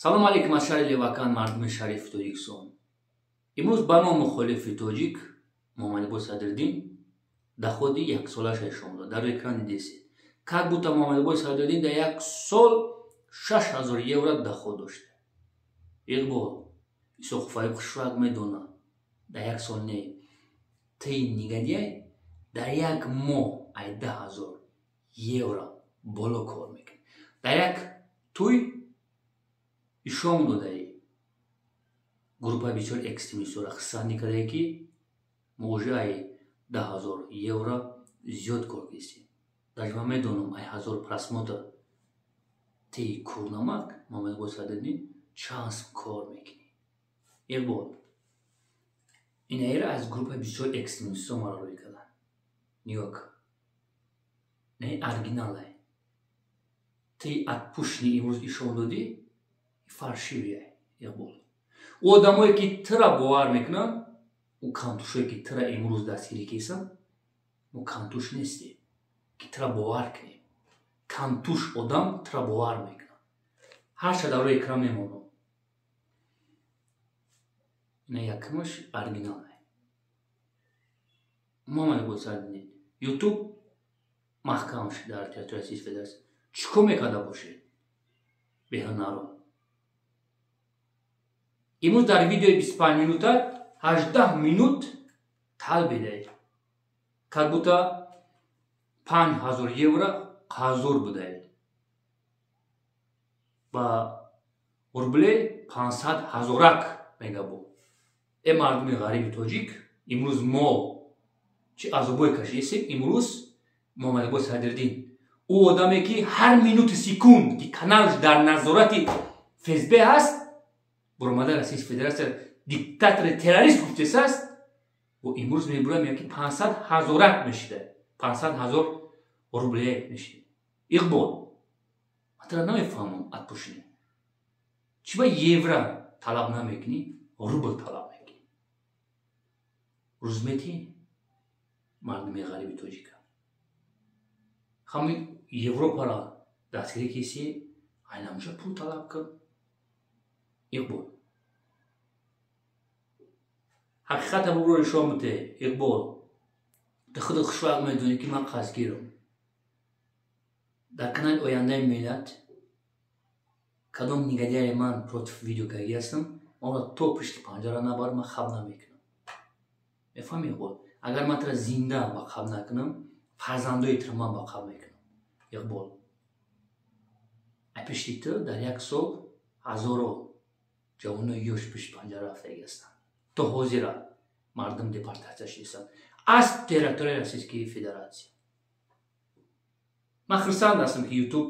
Салом алейкум аз шаҳри Левакан, мардуми шарифи Тоҷикистон. Имрӯз ба ном мухолифи тоҷик Муҳаммадиқбол Садриддин доходи яксолаша нишон дод. Дар экран дидесед. Как будто Муҳаммадиқбол Садриддин дар як сол 6000 евро доход дошта. Иқбол Исоқов Аюб хушрак медонад. Дар як сол не. Тии негодяй дар як моҳ ай 10 000 евро боло кор мекунад. Дар як тӯй ишон додаи группаи бисёр экстремистора хисандӣ кардае, ки мо уже ай 10 000 евро зиёд кор кистем. Даже ман медонам, ай ҳазор просмотр тии курнамак Муҳаммадиқбол Садриддин чанд сум кор мекунӣ. Иқбол, инаира аз группаи бисёр экстремистҳо маро рӯй карданд. Нигоҳ кун, не оригиналай. Тии отпущенный имрӯз ишон додӣ, фальшивый ай. Иқбол, ӯ одамое ки тира бовар мекунанд, ӯ кантушое ки тира имрӯз дастгирӣ кесанд, мо кантуш нестем, ки тира бовар кунем. Кантуш одам тира бовар мекунад. Ҳарча дар рӯи экран мемонам, ина якумаш оригиналай. Муҳаммадиқбол Садриддин, Ютуб маҳкам шуд дар территорияи Российской Федерация. Чӣ кор мекарда бошед, беҳунаро? Имрӯз дар видеои 25 минута 18 минут талбидаед, как будто 5000 евро қарздор будаед, ба рубле 500 ҳазорак мегабо. Э, мардуми ғариби тоҷик, имрӯз мо чӣ азобое кашидесем. Имрӯз Муҳаммадиқбол Садриддин, ӯ одаме ки ҳар минуту секунд ки каналш дар назорати ФСБ ҳаст, буромада Российской Федерация диктатори террорист гуфтесааст, ва имрӯз мебурад, меяд, ки 500 ҳазорак мешида, 500 ҳазор рубле мешида. Иқбол, ман тара намефаҳмам, отпущенный, чӣ ба евро талаб намекунӣ, рубл талаб мекунӣ? Рӯз метӣ мардуми ғариби тоҷика ҳамин Европаро дастгирӣ киси, айнамуша пул талаб кун. Иқбол, ҳақиқата бубро, нишон бите. Иқбол, ту худ хушвақт медонӣ, ки ман қасдгирам. Дар канали Ояндаи миллат кадом негодяй ман против видео кардагӣ ҳастам, онро то пишти панҷара набар, ман хаб намекунам. Мефаҳми, Иқбол? Агар ман тура зинда ба қабр накунам, фарзандои тура ман ба қабр мекунам. Иқбол, пишти ту дар як сол ҳазоро ҷавонои ёш пишти панҷара рафтагӣ ҳастанд. То ҳозира мардум депортатсия шудистанд аз территорияи Российской Федерация. Ман хурсанд ҳастам, ки Ютуб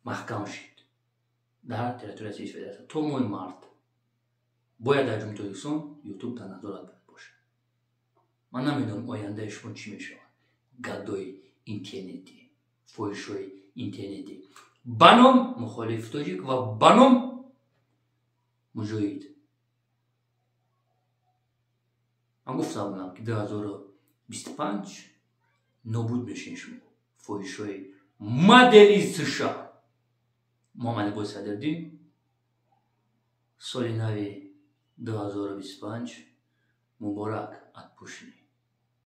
маҳкам шуд дар территорияи Российской Федерация. То моҳи март бояд дар Ҷумҳури Тоҷикистон Ютуб дар назорат бояд бошад. Ман намедонам, ояндаи шумо чӣ мешавад, гадои интернетӣ, фоҳишои интернетӣ ба ном мухолифи тоҷик ва ба ном муҷоҳид. Ман гуфта будам, ки 2025 нобуд мешин шумо, фоҳишои модели США. Муҳаммадиқбол Садриддин, соли нави 2025 муборак, отпущенный.